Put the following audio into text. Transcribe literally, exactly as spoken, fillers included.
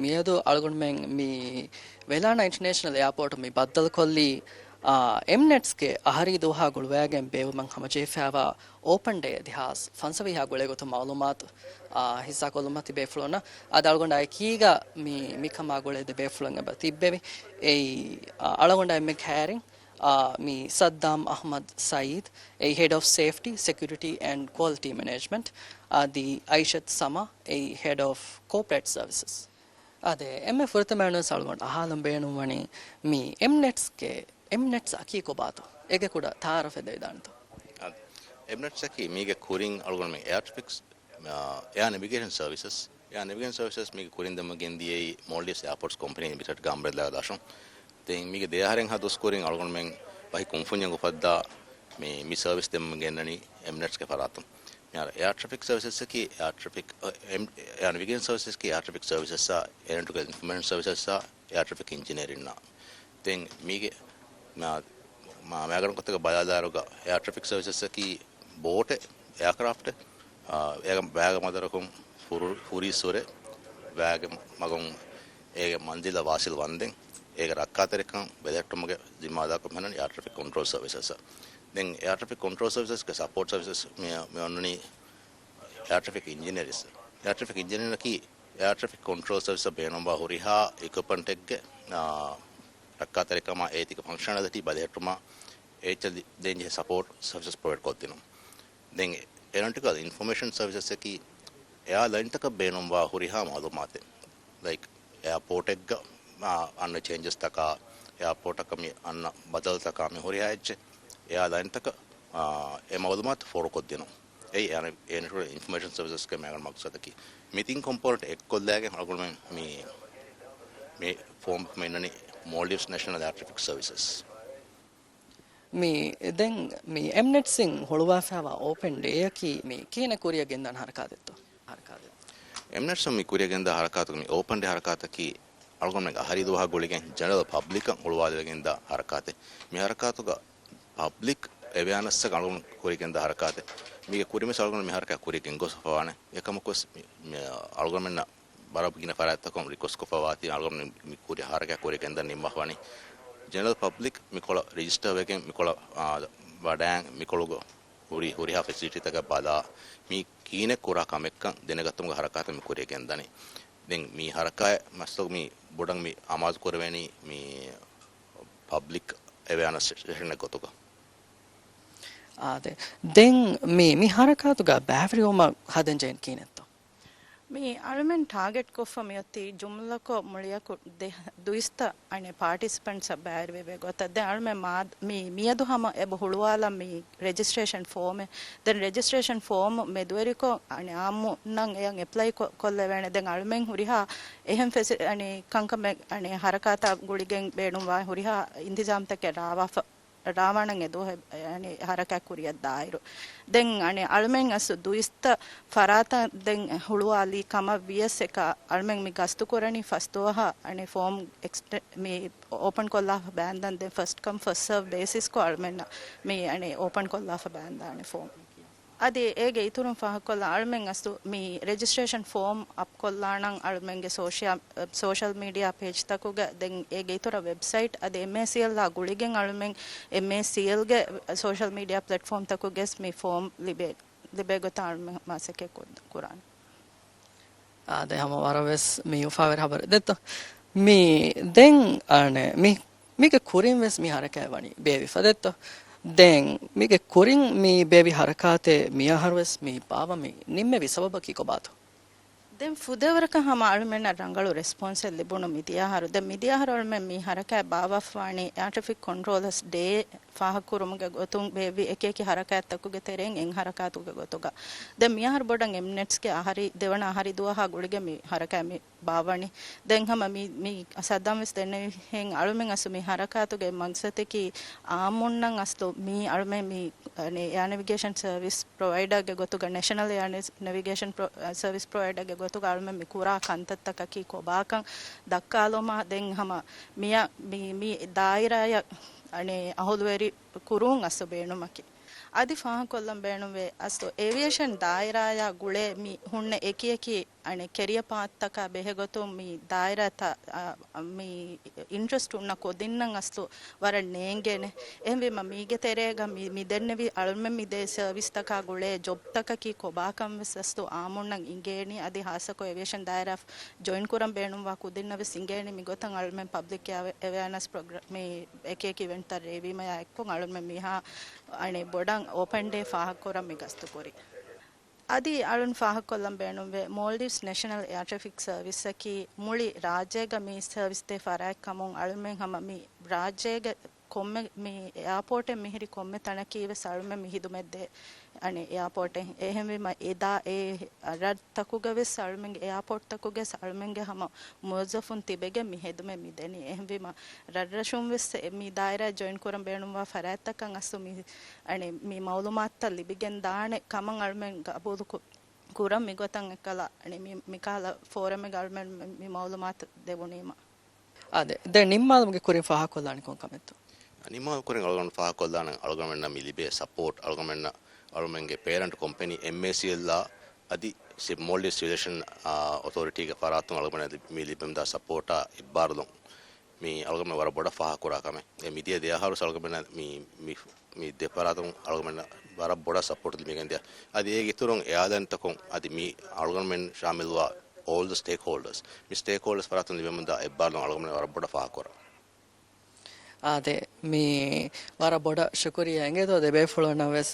މިއަދު އަޅުގަނޑުމެން މި ވެލާނާ އިންޓަރނޭޝަނަލް އެއާޕޯޓު މި ބައްދަލުކޮށްލީ، އާ، އެމްނެޓްސްގެ އަހަރީ ދުވަހާ ގުޅުވާގެން ބޭއްވުމަށް ހަމަޖެހިފައިވާ އޯޕަން ޑޭ ދެހާސް ފަންސަވީހާ ގުޅޭ ގޮތުން މައުލޫމާތު، އާ، ހިއްސާކޮށްލުމަށް ތިބޭފުޅުންނަށް. އަދި އަޅުގަނޑާ އެކީގަ މި، މިކަމާ ގުޅޭ ދެބޭފުޅުން އެބަ ތިއްބެވި. އެއީ، އާ، އަޅުގަނޑާ އެންމެ ކައިރިން، އާ، މި ސައްދާމް އަޙްމަދު ސައީދު، އެއީ ހެޑް އޮފް ސޭފްޓީ، ސެކިއުރިޓީ އެންޑް ކުއަލިޓީ މެނޭޖްމަންޓް، އަދި އައިޝަތު ސަމާ، އެއީ ހެޑް އޮފް ކޯޕަރޭޓް ސަރވިސަސް. އާދެ، އެންމެ ފުރަތަމައިން ވެސް އަޅުގަނޑު އަހާލަން ބޭނުންވަނީ، މި އެމްނެޓްސްގެ، އެމްނެޓްސް އަކީ ކޮބާތޯ؟ އޭގެ ކުޑަ ތައާރަފެއް ދެވިދާނެތޯ؟ އާދެ، އެމްނެޓްސް އަކީ މީގެ ކުރިން އަޅުގަނޑުމެން އެއާ ޓްރެފިކްސް، އާ، އެއާ ނެވިގޭޝަން ސަރވިސަސް، އެއާ ނެވިގޭޝަން ސަރވިސަސް މީގެ ކުރިން ދެމުން ގެންދިޔައީ މޯލްޑިވްސް އެއާޕޯޓްސް ކޮމްޕެނީ ލިމިޓެޑްގެ އަމްރެއްލާގެ ދަށުން. ދެން މީގެ ދެ އަހަރެއްހާ ދުވަސް ކުރިން އަޅުގަނޑުމެން ވަކި ކުންފުންޏަކު އުފައްދާ މި، މި ސަރވިސް ދެމުން ގެންނަނީ އެމްނެޓްސްގެ ފަރާތުން. މިހާރު އެއާ ޓްރެފިކް ސަރވިސަސްއަކީ އެއާ ޓްރެފިކް، އެ، އެމް، އެއާ ނެވިގޭޝަން ސަރވިސަސްއަކީ އެއާ ޓްރެފިކް ސަރވިސަސްއާ، އެއާނެޓިކަލް އިންފޮމޭޝަން ސަރވިސަސްއާ، އެއާ ޓްރެފިކް އިންޖިނިއަރިންއާ. ދެން މީގެ މާ، މާ، މާގަނޑު ގޮތަކަށް ބަލާލާއިރުގަ އެއާ ޓްރެފިކް ސަރވިސަސްއަކީ ބޯޓެއް، އެއާކްރާފްޓެއް، އާ، އޭގެ ބައިގެ މަދަރަކުން ފުރު-، ފުރީސްވުރެ ބައިގެ މަގުން އޭގެ މަންޒިލަށް ވާސިލް ވަންދެން އޭގެ ރައްކާތެރިކަން ބެލެހެއްޓުމުގެ ޒިންމާދާރުކަން ހަންނަނީ އެއާ ޓްރެފިކް ކޮންޓްރޯލް ސަރވިސަސްއަށް. ދެން އެއާ ޓްރެފިކް ކޮންޓްރޯލް ސަރވިސަސްގެ ސަޕޯޓް ސަރވިސަސް މި، މި އޮންނަނީ އެއާ ޓްރެފިކް އިންޖިނިއަރިސް. އެއާ ޓްރެފިކް އިންޖިނިއަރަކީ އެއާ ޓްރެފިކް ކޮންޓްރޯލް ސަރވިސަށް ބޭނުންވާ ހުރިހާ އިކްއިޕްމަންޓެއްގެ، އާ، ރައްކާތެރިކަމާ އޭތިގެ ފަންކްޝަނަލިޓީ ބަލިހެއްޓުމަށް އެއްޗެއް ދި-، ދޭންޖެހޭ ސަޕޯޓް ސަރވިސަސް ޕްރޮވައިޑް ކޮށްދިނުން. ދެން އެއާނެޓިކަލް އިންފޮމޭޝަން ސަރވިސަސްއަކީ އެއާލައިންތަކަށް ބޭނުންވާ ހުރިހާ މައުލޫމާތެއް، ލައިކް އެއާޕޯޓެއްގަ، އާ، އަންނަ ޗޭންޖަސްތަކާ، އެއާޕޯޓަކަށް މި އަންނަ ބަދަލުތަކާ މި ހުރިހާ އެއްޗެއް އެއާލައިންތަކަށް، އާ، އެ މައުލޫމާތު ފޯރުކޮށްދިނުން. އެއީ އެއާނެޓިކަލް އިންފޮމޭޝަން ސަރވިސަސްގެ މޭގަނޑު މަގްސަދަކީ. މި ތިން ކޮމްޕޯނެންޓް އެއްކޮށްލައިގެން އަޅުގަނޑުމެން މި، މި ފޯމް މި އިންނަނީ މޯލްޑިވްސް ނޭޝަނަލް އެއާ ޓްރެފިކް ސަރވިސަސް. މި، ދެން މި އެމްނެޓްސްއިން ހުޅުވާފައިވާ އޯޕަން ޑޭއަކީ މި ކިހިނެއް ކުރިއަށް ގެންދާނެ ހަރަކާތެއްތޯ؟ ހަރަކާތެއް. އެމްނެޓްސް މި ކުރިއަށް ގެންދާ ހަރަކާތުގެ މި އޯޕަން ޑޭ ހަރަކާތަކީ އަޅުގަނޑުމެން އަހަރީ ދުވަހާ ގުޅިގެން ޖެނެރަލް ޕަބްލިކަށް ހުޅުވާލެވިގެންދާ ހަރަކާތެއް. މި ހަރަކާތުގަ ޕަބްލިކް އެވެއާނެސްއަކަށް އަޅުގަނޑު ކުރިއަށް ގެންދާ ހަރަކާތެއް. މީގެ ކުރިންވެސް އަޅުގަނޑު މި ހަރަކާތް ކުރިއަށް ގެންގޮސްފަވާނެ. އެކަމަކުވެސް މި، މި އަޅުގަނޑުމެންނަށް ވަރަށް ގިނަ ފަރާތްތަކުން ރިކުއެސްޓް ކޮށްފަވާތީ އަޅުގަނޑު މި ކުރި ހަރަކާތް ކުރިއަށް ގެންދަން ނިންމަފަވަނީ. ޖެނެރަލް ޕަބްލިކް މިކޮޅަށް ރެޖިސްޓަރ ވެގެން މިކޮޅަށް، އާ، ވަޑައިގެން މިކޮޅުގަ ހުރި، ހުރިހާ ފެސިލިޓީތަކަށް ބަލާ، މީ ކިހިނެއް ކުރާ ކަމެއްކަން ދެނެގަތުމުގެ ހަރަކާތަށް މި ކުރިއަށް ގެންދަނީ. ދެން މި ހަރަކާތް މަސްތު މި ބޮޑަށް މި އަމާޒު ކުރެވެނީ މި ޕަބްލިކް އެވެއާނެސް ސެޝަނެއް ގޮތުގަ. އާދެ. ދެން މި، މި ހަރަކާތުގަ ބައިވެރިވުމަށް ހަދަން ޖެހެން ކިހިނެއްތޯ؟ މި އަޅުމެން ޓާގެޓް ކޮށްފަ މިއޮތީ ޖުމްލަކޮށް މުޅިއަކު ދެ، ދުއިސައްތަ އަނެއް ޕާޓިސިޕެންޓްސް ބައިވެރިވެވޭ ގޮތަށް. ދެން އަޅުމެން މާ، މި، މިއަދު ހަމަ އެބަ ހުޅުވާލަން މި ރެޖިސްޓްރޭޝަން ފޯމެއް. ދެން ރެޖިސްޓްރޭޝަން ފޯމް މެދުވެރިކޮށް، އަނެއް އާއްމުންނަށް އެޔަށް އެޕްލައި ކޮ، ކޮށްލެވޭނެ. ދެން އަޅުމެން ހުރިހާ އެހެން ފެސި، އަނެއް ކަންކަމެއް، އަނެއް ހަރަކާތާ ގުޅިގެން ބޭނުންވާ ހުރިހާ އިންތިޒާމްތަކެއް ރާވާފަ، ރާވާނަން އެ ދުވަހެއް، އަނެއް ހަރަކާތް ކުރިއަށް ދާއިރު. ދެން އަނެއް އަޅުމެން އަސްލު ދުއިސައްތަ ފަރާތަށް ދެން ހުޅުވާލީ ކަމަށް ވިޔަސް އެކަ އަޅުމެން މި ގަސްތު ކުރަނީ ފަސް ދުވަހަށް އަނެއް ފޯމް އެކްސްޓެ، މި އޯޕަން ކޮށްލާފަ ބާންދަން. ދެން ފަސްޓް ކަމް ފަސްޓް ސަރވް ބޭސިސްކޮށް އަޅުމެންނަށް މި އަނެއް އޯޕަން ކޮށްލާފަ ބާންދާނެ ފޯމް. އަދި އޭގެ އިތުރުން ފާހަގަކޮށްލާ އަޅުމެން އަސްލު މި ރެޖިސްޓްރޭޝަން ފޯމް އަޕްކޮށްލާނަން އަޅުމެންގެ ސޯޝިއަ، ސޯޝަލް މީޑިއާ ޕޭޖްތަކުގަ ދެން އޭގެ އިތުރަށް ވެބްސައިޓް އަދި އެމްއޭސީއެލްއާ ގުޅިގެން އަޅުމެން އެމްއޭސީއެލްގެ ސޯޝަލް މީޑިއާ ޕްލެޓްފޯމްތަކުގަސް މި ފޯމް ލިބޭ، ލިބޭ ގޮތަށް އަޅުމެން މަސައްކަތް ކުރ، ކުރާނެ. އާދެ، ހަމަ ވަރަށް ވެސް މި އުފާވެރި ހަބަރެއް ދެއްތޯ؟ މި ދެން އަނެއް މި، މީގެ ކުރިން ވެސް މި ހަރަކާތް ވަނީ ބޭއްވިފަ ދެއްތޯ؟ ދެން މީގެ ކުރިން މި ބޭއްވި ހަރަކާތެއް މިއަހަރު ވެސް މި ބާއްވަން މި ނިންމެވި ސަބަބަކީ ކޮބާތޯ؟ ދެން ފުދޭވަރަކަށް ހަމަ އަޅުމެންނަށް ރަނގަޅު ރެސްޕޮންސެއް ލިބުނު މިދިޔަ އަހަރު. ދެން މިދިޔަ އަހަރު އަޅުމެން މި ހަރަކާތް ބާއްވާފަވާނީ އެއާ ޓްރެފިކް ކޮންޓްރޯލަރސް ޑޭ ފާހަގަކުރުމުގެ ގޮތުން ބޭއްވި އެކި އެކި ހަރަކާތްތަކުގެ ތެރެއިން އެއް ހަރަކާތުގެ ގޮތުގަ. ދެން މިއަހަރު ބޮޑަށް އެމްނެޓްސްގެ އަހަރީ، ދެވަނަ އަހަރީ ދުވަހާ ގުޅިގެން މި ހަރަކާތް މި ބާއްވަނީ. ދެން ހަމަ މި، މި ސައްދާމް ވެސް ދެންނެވިހެން އަޅުމެން އަސްލު މި ހަރަކާތުގެ މަގްސަދަކީ އާއްމުންނަށް އަސްލު މީ އަޅުމެން މި، އަނެއް އެއާ ނެވިގޭޝަން ސަރވިސް ޕްރޮވައިޑާގެ ގޮތުގަ، ނޭޝަނަލް އެއާ ނެވި، ނެވިގޭޝަން ޕްރޮ، ސަރވިސް ޕްރޮވައިޑާގެ ގޮތުގަ އަޅުމެން މި ކުރާ ކަންތައްތަކަކީ ކޮބާކަން ދައްކާލުމާ، ދެން ހަމަ މިޔަ، މި، މި ދާއިރާޔަށް އަނެއް އަހުލުވެރި ކުރުން އަސްލު ބޭނުމަކީ. އަދި ފާހަގަކޮށްލަން ބޭނުންވޭ އަސްލު އޭވިއޭޝަން ދާއިރާޔާ ގުޅޭ މި ހުންނަ އެކި އެކި އަނެއް ކެރިއަ ޕާތްތަކާ ބެހޭގޮތުން މި ދާއިރާތައް، މި އިންޓްރެސްޓް ހުންނަ ކުދިންނަށް އަސްލު ވަރަށް ނޭނގޭނެ. އެހެންވީމަ މީގެ ތެރޭގަ މި، މި ދެންނެވި އަޅުމެން މި ދޭ ސަރވިސްތަކާ ގުޅޭ ޖޮބްތަކަކީ ކޮބާކަން ވެސް އަސްލު އާމުންނަށް އިނގޭނީ. އަދި ހާއްސަކޮށް އޭވިއޭޝަން ދާއިރާ ޖޮއިން ކުރަން ބޭނުންވާ ކުދިންނަށް ވެސް އިނގޭނީ މިގޮތަށް އަޅުމެން ޕަބްލިކް އެވެ-، އެވެއަނަސް ޕްރޮގްރ-، މި އެކި އެކި އިވެންޓްތައް ރޭވީމަޔާ އެއްކޮށް އަޅުމެން މިހާ އަނެއް ބޮޑަށް އޯޕަން ޑޭ ފާހަގަކުރަން މި ގަސްތުކުރީ. އަދި އަޅުން ފާހަގަކޮށްލަން ބޭނުންވޭ، މޯލްޑިވްސް ނޭޝަނަލް އެއާ ޓްރެފިކް ސަރވިސްއަކީ މުޅި ރާއްޖޭގަ މި ސަރވިސް ދޭ ފަރާތް ކަމުން އަޅުމެން ހަމަ މި ރާއްޖޭގެ ކޮންމެ މި އެއާޕޯޓެއް މިހިރި ކޮންމެ ތަނަކީ ވެސް އަޅުމެން މި ހިދުމަތް ދޭ އަނެއް އެއާޕޯޓެއް. އެހެންވީމަ އެދާ އެ ރަށްތަކުގަ ވެސް އަޅުމެންގެ އެއާޕޯޓްތަކުގެ ވެސް އަޅުމެންގެ ހަމަ މުވައްޒަފުން ތިބެގެން މި ހެދުމެއް މި ދެނީ. އެހެންވީމަ ރަށްރަށުން ވެސް މި ދާއިރާ ޖޮއިން ކުރަން ބޭނުންވާ ފަރާތްތަކަށް އަސްލު މި އަނެއް މި މައުލޫމާތުތައް ލިބިގެން ދާނެ ކަމަށް އަޅުމެން ގަބޫލު ކު-، ކުރަން މިގޮތަށް އެއްކަލަ އަނެއް މި، މިކަހަލަ ފޯރަމެއްގަ އަޅުމެން މި، މި މައުލޫމާތު ދެވުނީމަ. އާދެ، ދެން ނިންމާލުމުގެ ކުރިން ފާހަގަކޮށްލާނީ ކޮން ކަމެއްތޯ؟ ނިންމާލު ކުރިން އަޅުގަނޑު ފާހަގަކޮށްލާނަން އަޅުގަނޑުމެންނަށް މި ލިބޭ ސަޕޯޓް، އަޅުގަނޑުމެންނަށް އަޅުމެންގެ ޕޭރެންޓް ކޮމްޕެނީ އެމްއޭސީއެލްއާ އަދި ސި-، މޯލްޑިވްސް ސިވިލިއޭޝަން، އާ، އޮތޯރިޓީގެ ފަރާތުން އަޅުގަނޑަށް މި ލިބެމުންދާ ސަޕޯޓާ އެއްބާރުލުން މި އަޅުގަނޑުމެން ވަރަށް ބޮޑަށް ފާހަގަކުރާ ކަމެއް. އެ މިދިޔަ ދެ އަހަރު އަޅުގަނޑުމެން މި، މި، މި ދެ ފަރާތުން އަޅުގަނޑުމެން ވަރަށް ބޮޑަށް ސަޕޯޓް ލިބިގެން ދިޔަ. އަދި އޭގެ އިތުރުން އެއާލައިންތަކުން އަދި މި އަޅުގަނޑުމެން ޝާމިލްވާ އޯލް ދަ ސްޓޭކް ހޯލްޑަރސް، މި ސްޓޭކް ހޯލްޑަރސް ފަރާތުން ލިބެމުންދާ އެއްބާރުލުން އަޅުގަނޑުމެން ވަރަށް ބޮޑަށް ފާހަގަކުރާ. އާދެ، މި ވަރަށް ބޮޑަށް ޝުކުރިއްޔާ އިނގޭތޯ ދެ ބޭފުޅުންނަށް ވެސް.